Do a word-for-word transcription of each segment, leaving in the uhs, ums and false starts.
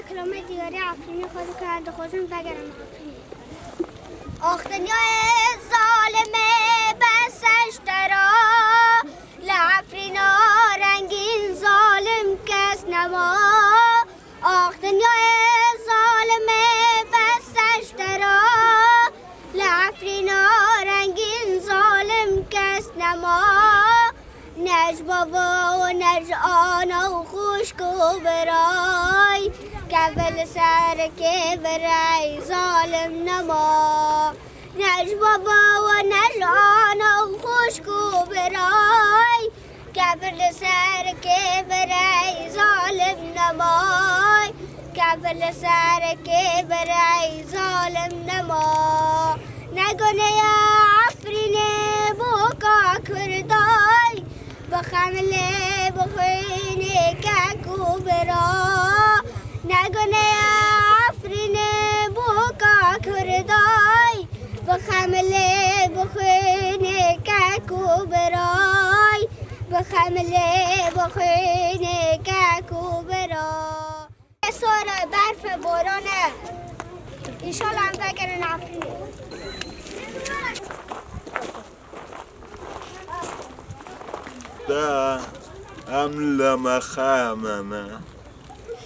Kilometre diyarê Efrînê xwe dikin, dixwazin vegerin Efrînê. Ax dinyayê zalimê bes e ji te re, li Efrîna rengîn zalim kes nema. Ax dinyayê zalimê bes e ji te re, li Efrîna rengîn zalim kes nema. Ne ji bava û ne ji ana û xwişk û biray, kevir li ser kêvirey zalim nema. Ne ji bava û ne ji ana û xwişk û biray, kevir li ser kêvirey zalim nema. Kevir li ser kêvirey zalim nema. Ne gunê ye Efrînê boka Kurday, bi xemilê, bi xwînê kek û bira. Ne gunê ye Efrînê boka Kurday, bi xemilê, bi xwînê kek û biray. Bi xemilê, bi xwînê kek û bira. Sor e, berf e, boran e. Înşallah em vegerin Efrînê. Te em li mexeme ne.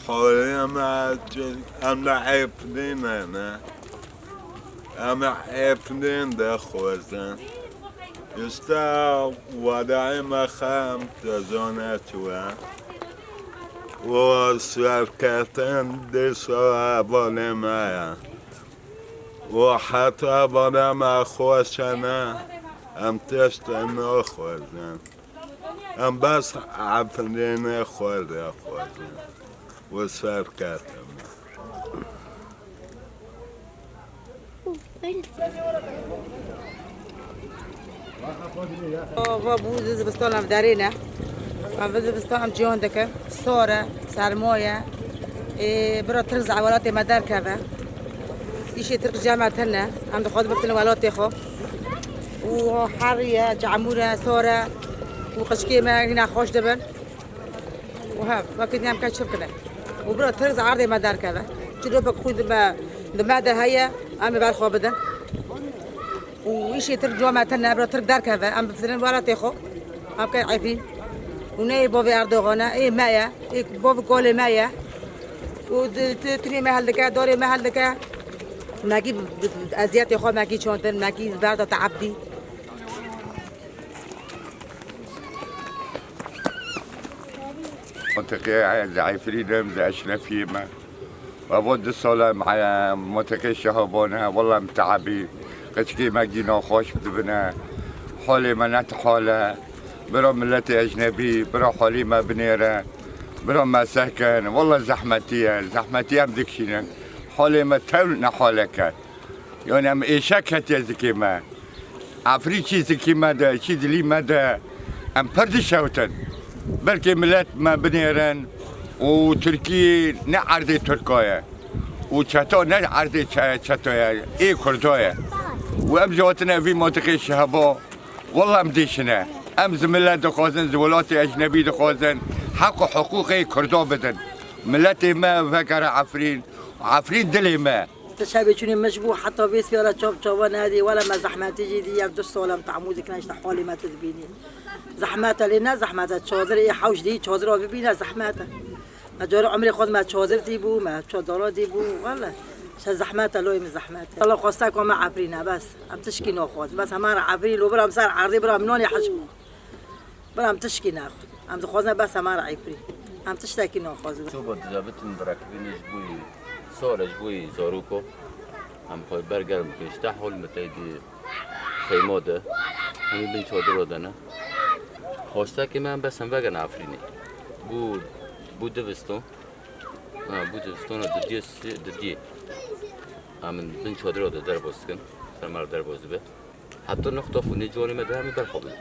Holê me, em li Efrînê ne. Em Efrîn de xwezin. Îşte wedayê me xem tezane çi we. Û serketin dîsa hevalê me ye. Û heta bala me xweş e ne, em tiştê naxwazin. Em bes Efrînê xwe dixwazin. Û serketin. Va bû di zivistan em derê ne. Em vê zivistan em ciwan dikin. Sor e, serma ye. Ê, bira Tirk ji welatê me derkeve. Îşê Tirk cem me tune. Em dixwazin biftin welatê xwe. Û her ye, camûr e, sor e. Û qişkê me hîna xweş dibin. Û hev, wekî dî em ke çi bikine. Û bira Tirk ji erdê me derkeve. Çi dopek xwîn di me, di me de heye, em ê ber xwe bidin. Û îşê Tirk ciwa me tune, bira Tirk derkeve, em bifitinin welatê xwe. Em ke Efrîn. Û ne yê bavê Erdogan e, ê me ye, ê bavê kolê me ye. Û di, tu, tunê me hildike, dorê me hildike. Me gî bi, bi, bi eziyetê xwe me gî çandin, me gî berda teebdî. Mantiqê ez Efrîn im, ez Eşrefiyê me. Evo du sal e, me, mantiqê Şahaban e, wela em teebî. Qeçkê me gî naxweş dibine. Holê me ne ti hal e. Bira miletê ecnebî, bira holê me binêre. Bira me seh kin. Wela zehmetî ye. Zehmetî em dikişînin. Holê me tew ne halek e. Yani em êşe ketiye zikê me. Efrîn çî zikê me de, çî dilî me de. Em pir dişewtin. Belkê milet me binêrin û Tirkî ne erdê Tirka ye. Û çeta ne erdê çe-, çeta ye. Ê Kurda ye. Û em jî hatine vî mantiqê şeheba. Wela em dêşine. Em ji milet dixwazin, ji welatê ecnebî dixwazin. Heq û hiqûqê Kurda bidin. Miletê me vegere Efrîn. Efrîn dilê me. Te şevê çûnê mij bû, heta vê siyara çav çava nedî. Wele me zehmetî jî dî, ev du sal em temû dikine, işte halê me tu dibînî. Zehmet e, lê ne zehmet e, çadir ê hewş dî, çadira bibîne zehmet e. Me carê umrê xwe me çadir dîbû, me çadara dîbû, wele. Şe zehmet e, loyê min zehmet e. Wele xweste ku me Efrîn e, bes. Em tişkî naxwazin. Bes hema re Efrîn, lo bira em ser erdê, bira em nanê hej bû. Bira em tişkî naxwin. Em dixwazin bes hema re Efrîn. Em tiştekî naxwazin. Çoba dicavitin birakibînê ji bo yî sor e, ji bo yî zaroko. Em xwe bergerm bikin. Ji te hol me tey di xeyma de. Hemî bin çadira de ne. Xwestekê me em bes em vegerin Efrînê. Bû, bû diviston. Ha, bû divistona didiyê si-, didiyê. Em bin çadira de derbas dikin. Ser me re derbas dibe. Heta nexta xwe nê ciwanê me de hemî berxwe bidin.